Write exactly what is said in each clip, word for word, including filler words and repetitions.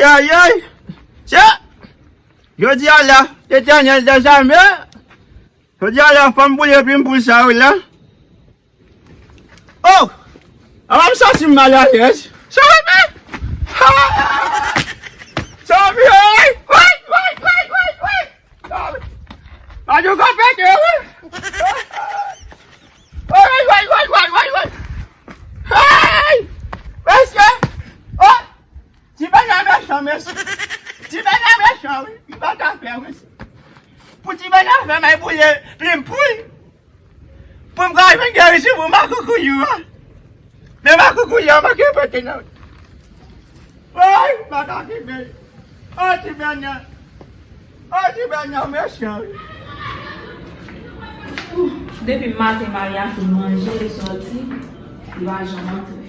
Ayayay! Tchè! Jodi a la, Letènèl dèzame, jodi a la, fò m boule plim poul sa yo la. Oh! Avan m sòti m malalèz. Sòti! Sòti! Woy! Woy! Woy! Woy! Woy! Radyo ka pete, wi! Woy! Woy! Woy! Woy! Hey! Mesye! Oh! Ti bènè mechan, mesye. Ti bènè mechan, wi. Li pa ka fè, mesye. Pou ti bènè fè, mwen boule plim poul. Pou m ka jwenn gerizon pou makoukoulyou an. Men makoukoulyou an manke pete nan. Woy, pa ka kenbe. Oh, ti bènè. Oh, ti bènè mechan, wi. Depi maten, Maria fin manje, li sòti, li pa janm antre.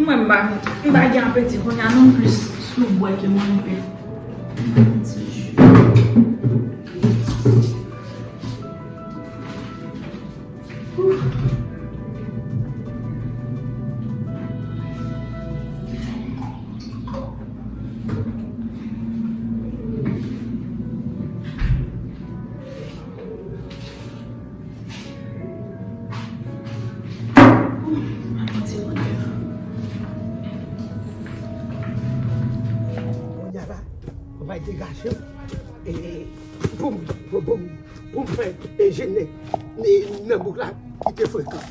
Mwen m pa, m pa gen apeti kounye a non plis sou bwè ke mwen menm. Kounye a la, mwen bay degaje, e, pou m, pou, pou m, pou m fè, e, jene, e, nan bouk la, ki te frekan.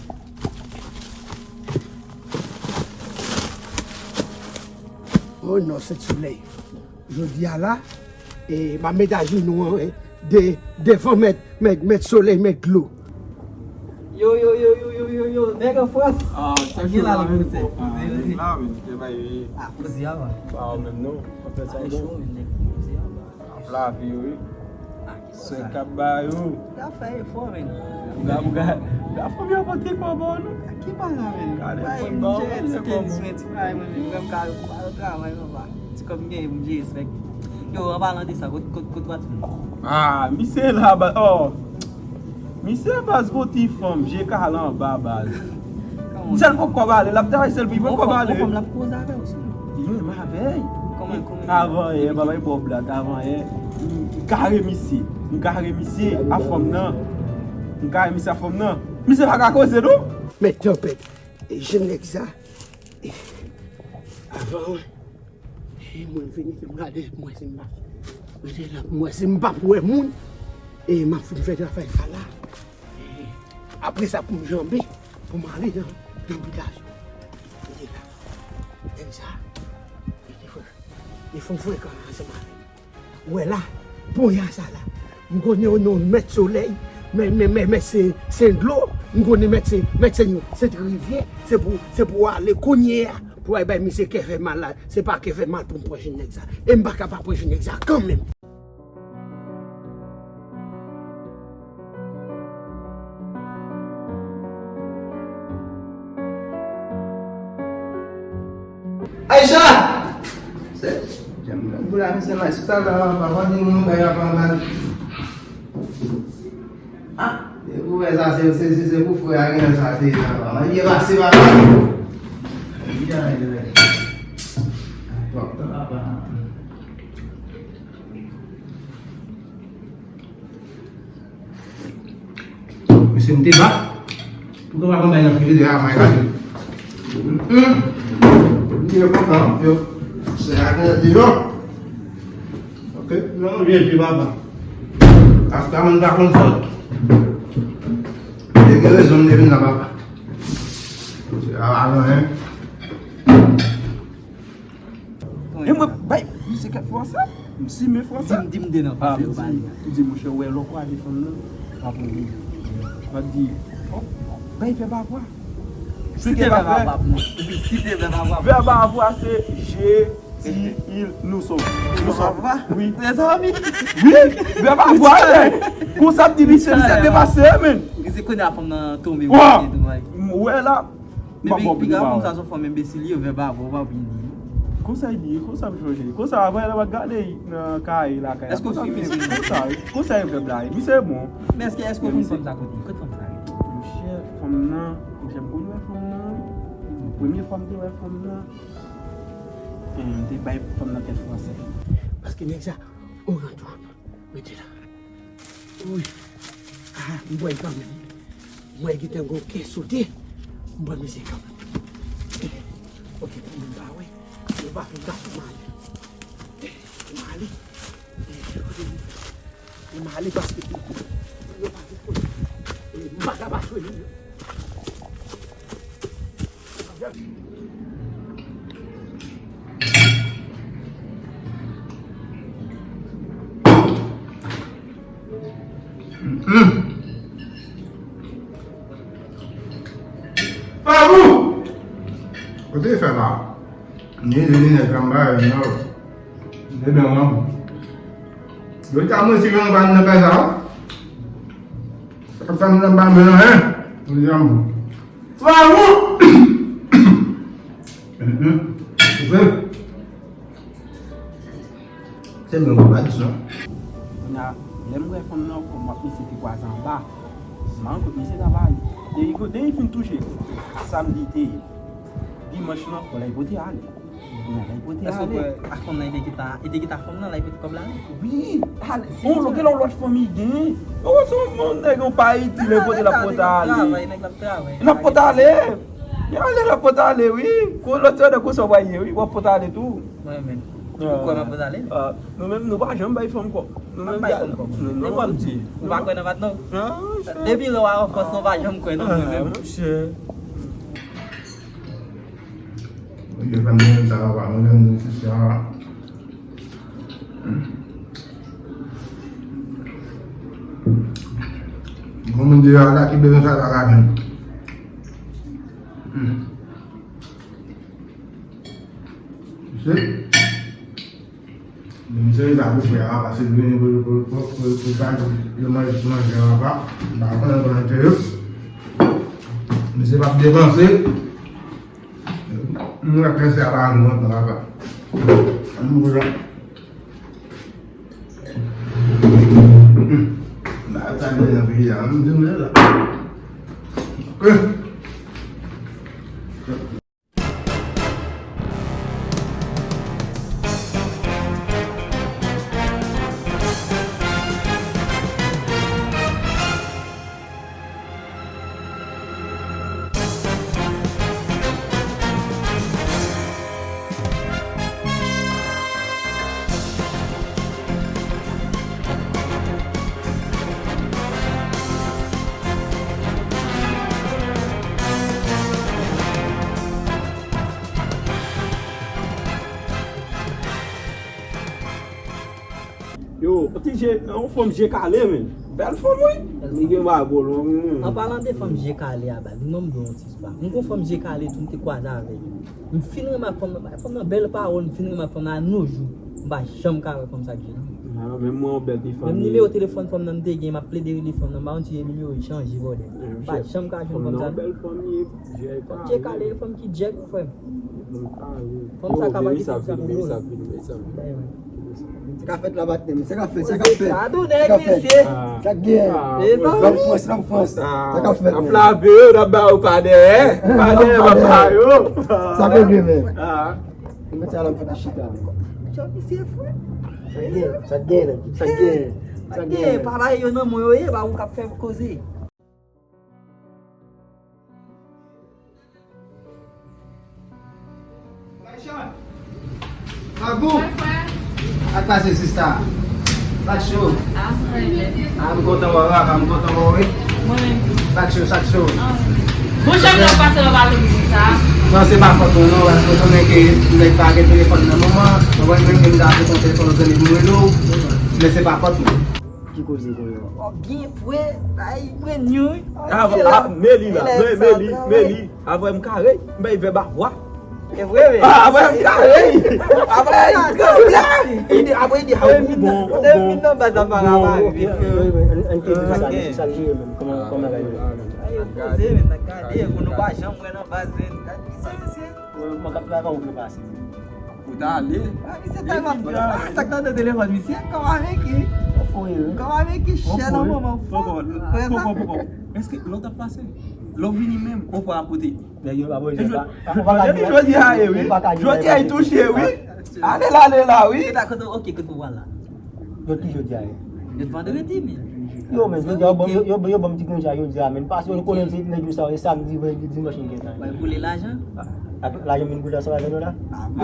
Oh non, Sent Solèy. Jodi a la, e, m ap met ajenou an, e, de, devan mèt, mèt, mèt solèy, mèt dlo. Yo, yo, yo, nèg an Frans. Ah, sa gen la, la, poze, poze, poze. La, men, te bay, wi. Ah, poze a, man. Pa ou menm, non. Anfèt, sa bon. Cho, men, nèg, poze a, man. Ap lave, wi. Swen k ap ba yo. L ap fè efò, men. Mga, mga, mga fanmi an pote kòb, non. Ki pa sa, men? Gade, bay, fout m jere ti tenis, men, ti bagay, men, men, m ka al travay, papa. Ti kòb m genyen pou m jere, respè. Yo, an palan de sa, kot, kot, kot Watson? Ah, misye la, ba, oh. Misye baz gon ti fanm, je kal anba baz. Sèl poko ale, l ap travay sèl pou li poko ale. Yon fanm l ap koze avè w sou. Li menm avè l. Kòman, kòman? Avan yè, babay Bob la, t avan yè. M kare misye. M kare misye a fanm nan. M kare misye a fanm nan. Misye pa ka koze non. Men tanpèt. E jèn nèg sa. E, avan, e, moun vini, m gade, m wè si m pa, rete la, m wè si m pa wè moun. E m ap fin fè travay sa la. E apre sa, pou m janbe, pou m ale nan, nan vilaj. Rete la. Nèg sa, li fò, li fò frekan ansanm avè m. Wè la, ponya sa la. M konnen yon non Mèt Solèy, men, men, men, men se, se dlo. M konnen Mèt se, Mèt se yon, se rivyè. Se pou, se pou ale kounye a. Pou al bay misye kè fè mal la. Se pa kè fè mal pou m pran jèn nèg sa. E m pa ka pa pran jèn nèg sa kanmenm. Aïcha! Se, janm pou la misye la, si ta la, pa, pa di moun bagay la pa mal. Ah, e pou wè sa, se, se, se, se pou frè a gen sa, se, sa, pa mal. Byen pase, papa. Byen, byen. Papa. Mesye, m te bat. Pou ke w pa konn bay nan frijidè a, may gade. Hum. M te kontan, yo. Se a gen deyò. Ok. Non, manje pi, papa. Asta moun pa konn sòt. Te gen rezon m te vin la, papa. Se a, a, hein. E mwen, bay, misye kèk fwa sa, m simen fwa sa. Di m, di m de nan pase yo ba li. Ou di, monchè, wè, lè w kwaze fanm nan, pa pou li. Pa di, oh, bay fè pa vwa. Site vèb avoir pou mwen. Site vèb avoir. Vèb avoir se je, ti, il, nous sommes. Nous sommes. Wi. Mezanmi. Wi, vèb avoir, men. Konsa ap di misye, misye depase, men. E se kounye a fanm nan tonbe. Wa! Ou wè la. Men piga konsa se yon fanm enbesil, yo vèb avoir, ou pa byen di. Konsa l ye, konsa m chonje. Konsa, apre, lè m ap gade nan kaye lakay la. Èske w swiv misye? Konsa, konsa e vèb la ye. Misye bon. Men èske, èske w konn fanm sa kote? Kote fanm sa ye? Monchè, fanm nan, monchè, m konn wè fanm nan. Premye fwa m te wè fanm nan, m te bay fanm nan kèk fransè. Paske nèg sa, oran tou. Rete la. Wi. Ah, m bwè l kanmenm. M wè gentan gon kè sote. M bwè misye kanmenm. Ok, pou moun pa wè. Yo pa fin gate m ale. M ale. M ale paske yo pa fin konnen. M pa ka pa jwenn li. Fabou! Kote fè la? Ni li ni nèg anba yo non. Bebe mwen. Yo ta mwen si yon ban nan fè sa. Sa fè m nan ban mwen non, hein? Mwen di anbo. Bravo! Se mwen ki pa di sa. Kounye a, lè m wè fanm nan, kòm m ap misye te kwaze anba, m al kot misye travay. Depi kote li fin touche, samdi te ye. Dimanch lan, fò l al pote ale. Nan, l al pote ale. Èske w kwè a fanm nan, li te gentan, li te gentan fanm nan, l al pote kòb la ale? Wi, ale. Bon, lòt, gen lòt fanm li genyen. Ou wè se yon nèg yon pa itil, l al pote, l ap pote ale. Travay, nèg la ap travay. L ap pote ale. Li ale, l ap pote ale, wi. Kou lòt se de kou sa w pa ye, wi. W ap pote ale tou. Mwen menm. Ou kwè m ap pote ale? Ah, nou menm, nou pa janm bay fanm kòb. Nou menm, bay fanm kòb. E kòm di, ou pa kwè nan patnè w? Depi lè w a anfans, ou pa janm kwè nan mwen menm. Monchè. Yo fè m renmen sa, papa. Mwen renmen sista. Gon moun deyò a la ki bezwen sa, pa ka jwenn. Misye, misye li pa pou frè a, paske li vini pou, pou, pou, pou, pou, pou, pou manje, manje a pa, m pa konnen kòman te yo. Misye p ap depanse. M wè kè sa pa nou antan papa. Ann boule. Ba sa gen nan peyi a, m di nou la. Ok. Yo, yon ti je, yon fanm je kale, men. Bèl fanm, wi. Li gen bagay long, wi. An palan de fanm je kale a, baz, m ban w yon ti spa. M gon fanm je kale tou, m te kwaze avè l. M fin renmen ak fanm nan, bay fanm nan bèl pawòl, m fin renmen ak fanm nan a no jou. M pa janm ka wè fanm sa k je non. Ah, menm mwen, yon bèl ti fanm. Menm nimewo telefòn fanm nan m te gen, m ap plede rele fanm nan, m pa konn si e nimewo li chanje, bòdèl. M pa janm ka jwenn fanm sa. Fanm nan, yon bèl fanm li ye. Fanm je kale, fanm ki djèk, frè m. Fanm sa ka pa kite sa pou nou. Sa k ap fèt la, patnè m? Sa k ap fèt? Sa k ap fèt? Sa k ap fèt? Sa k gen? N ap Frans, n ap Frans. Sa k ap fèt, men? N ap lave yo, n ap ba yo pa dèyè. Pa dèyè, papa yo. Sa k gen, men? Mwen mete a la, m fout chita. Sa k gen? Sa k gen? Sa k gen? Sa k gen? Papa yo nan mwen yo ye, ba ou k ap fè koze. Bravo! Ak pase sista. Sa k cho? Ah, m kontan wè w, papa, m kontan wè w, wi. Mwen menm tou. Sa k cho, sa k cho? Monchè, mwen pase nan pale moun sa. Non, se pa fòt mwen, non, paske w konnen ke nèg pa gen telefòn nan moman, mwen menm, m ta achte yon telefòn, yon zanmi m rele w, men se pa fòt mwen. Ok, Koze konnen. Oh, byen fre, ay, mwen nyon. Ah, ah, Meli la, Meli, Meli. Avè m kare, m bay vèb a vwa. E vre, men. Ah, avè m kare. Avè m kare. Ide, avè ide, ah, bon, bon, bon. Depi nan baz la pa rapare, men. Ann te di sa, sa l jere menm. Kòman, kòman bagay yo? Ay, yo poze, men, n a gade, pou nou pa janm wè nan baz, men. Gade, misye, misye. Mwen, mwen k ap travay ou vle pase. Ou ta ale. Ah, misye tèlman, ah, sa k nan telefòn misye, kòm avèk li. Kòm avèk li, chè nan moman fò. Poko, poko, poko. Èske lè w t ap pase? Lè w vini menm, ou pa apote. Nèg yo pa poze sa. Jodi a ye, wi. Jodi a, li touche, wi. Ale la, ale la, wi. E ta kote, ok, kote w pral la? Yo ki jodi a ye? Yo t vandredi, men. Yo, men, jodi a, yo ban m, yo, yo, yo ban m ti konja jodi a, men. Paske yo konnen se nèg yo sa yo, e samdi, vandredi, dimanch, yo gentan. Bay boule lajan? Lajan vin boule ansanm avè nou la?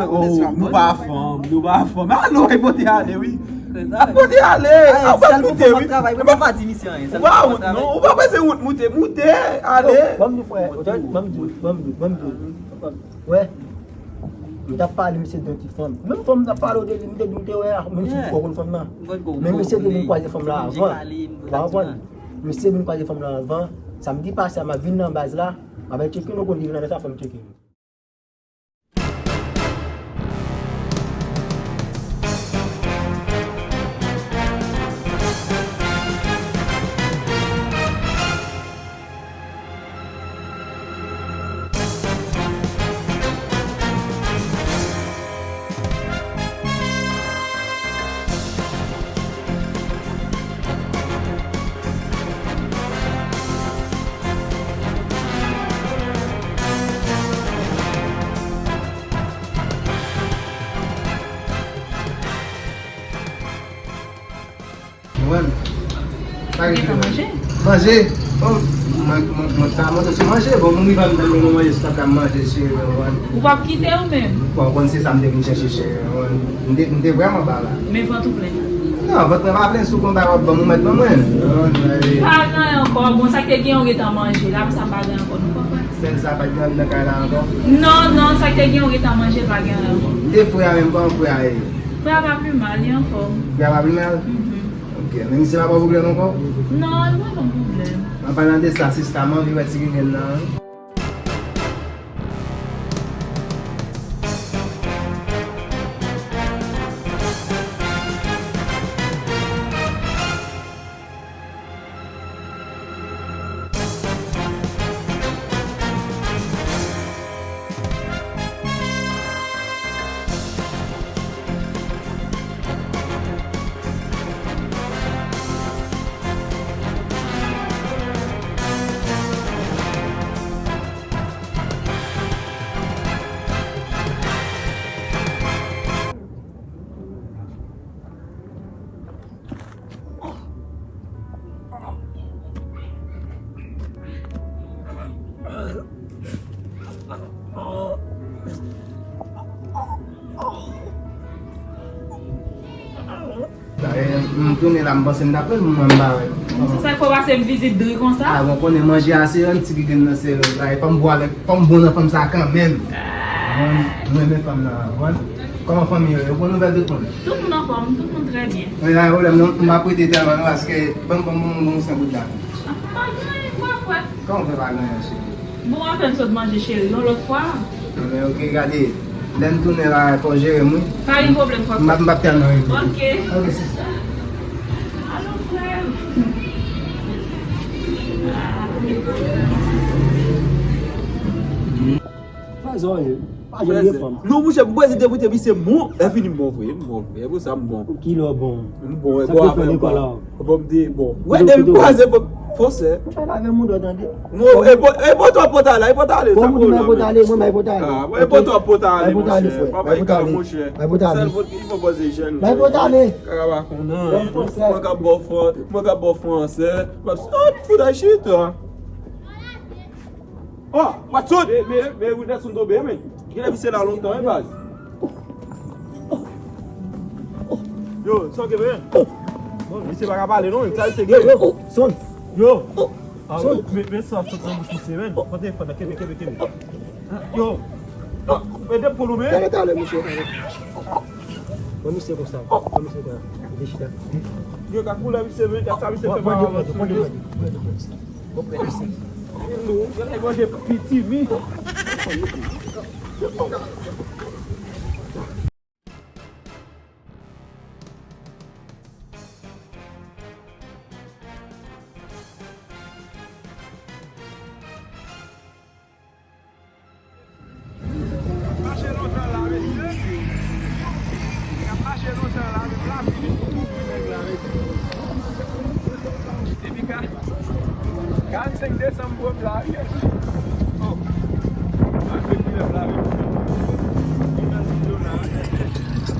Oh, nou pa fanm, nou pa fanm. Alo, e pote ale, wi. A pote ale, a pa koute, wi. Mwen pa di misye anyen. Waw, non, ou pa bezwen wont moute, moute, ale. Ban m di, frè, ban m di, ban m di, ban m di. Wè, m t ap pale misye de yon ti fanm. Menm fanm m t ap pale w de li, m te di m te wè a, menm si m poko konn fanm nan. Men misye te vin kwaze fanm la avan. Ou pa konprann? Misye vin kwaze fanm nan avan. Samdi pase a, m ap vin nan baz la, m ap al tcheke, nou konn li vin nan sa, fò m tcheke. Ou konprann? Sa ki gentan manje? Manje? Bon, mwen, mwen, mwen ta monte sou manje. Bon, moun rive a m tande mwen manje, se ta ka manje, cheri, ou konprann? Ou p ap kite ou menm? Bon, ou konn se sa m te vin chèche, cheri, ou konprann? M te, m te vrèman pa la. Men vant ou plen? Non, vant mwen pa plen, si w konn bagay w ap ban m, ou mèt ban mwen. Pa gen anyen ankò. Bon, sa k te gen, ou gentan manje. La, sa m pa gen ankò, nou konprann? Sèl sa pa t gen nan kay la ankò? Non, non, sa k te gen, ou gentan manje, pa gen anyen ankò. M te frè a menm, kòman frè a ye? Frè a pa pi mal, li anfòm. Frè a pa pi mal? Mhm. Ok, men misye pa ba w pwoblèm ankò? Non, li pa ban m pwoblèm. An palan de sa, sista, m anvi wè ti grenn nan, wi. M tounen la, m panse m t ap wè l, mwen m pa wè l. Se sa k fè w pase m vizit dri konsa? A, bon, konnen manje a se yon ti grenn nan se, fò m bon avèk, fò m bon nan fanm sa kanmenm. Mwen, mwen renmen fanm nan, mwen. Kòman fanmi yo ye? Ou pran nouvèl tout moun? Tout moun anfòm, tout moun trè byen. Mwen pa gen pwoblèm non, m ap rete tèlman non, paske ban m, ban m, ban m, ban m yon sen bout la. Pa gen anyen, frè, frè. Kòman w fè pa gen anyen, cheri? Bon, apèn sot manje, cheri, yon lòt fwa. Non, men ok, gade, lè m tounen la, fò w jere m, wi. Pa gen pwoblèm, frè, frè. M p ap, m p ap tèlman rete. Ok. Ok, sista. Alo, frè. Pa zòrye, pa jwenn de fanm. Non, monchè, m prese te moute, misye bon. Lè fini, m bon vre, m bon vre. E pou sa, m bon. Ou ki lè w bon? M bon, e bon, apre m bon. Bon, m te bon. Wè, depi m kwaze, fò sè. Ou pa lave mouda w, tande. Non, e bon, e bon, twòp pòt ale, e pòt ale, sa pwoblèm. Bon, mwen, e pòt ale, mwen, e pòt ale. Ah, e bon, twòp pòt ale, monchè. Pa bay kal, monchè. Sèl vòt ki fò pòze jèn. Bay pòt ale. Kaka pa konn anyen. Mwen ka bò fò, mwen ka bò fransè. M ap, ah, fout ay chita. Oh, Watson! Men, men, men, Wilderson tonbe, men. Genlè misye la lontan, wi, baz. Yo, sa w gen, men? Bon, misye pa ka pale, non, men. Sa, misye gen. Yo, yo, son. Yo. Ah, men, men sa sot nan bouch misye, men. Pran telefòn nan, kenbe, kenbe, kenbe. Yo. Ede m pou nou, men. Talè, talè, mesye, talè. Pran misye konsa. Pran misye konsa. Li chita. Yo ka koulè misye, men, sa misye fè pa avanse. Pran de prè, pran de prè. Bon, prè, misye. Yo ka manje piti mi. Mache lontan la, mesye. N ap mache lontan la, menm lavi li tou tou pou nèg la, mesye. Depi ka, karannsenk desanm, pwob la, wi, mesye. Oh. Mache kilè la, mesye. Li nan ti do la, mesye.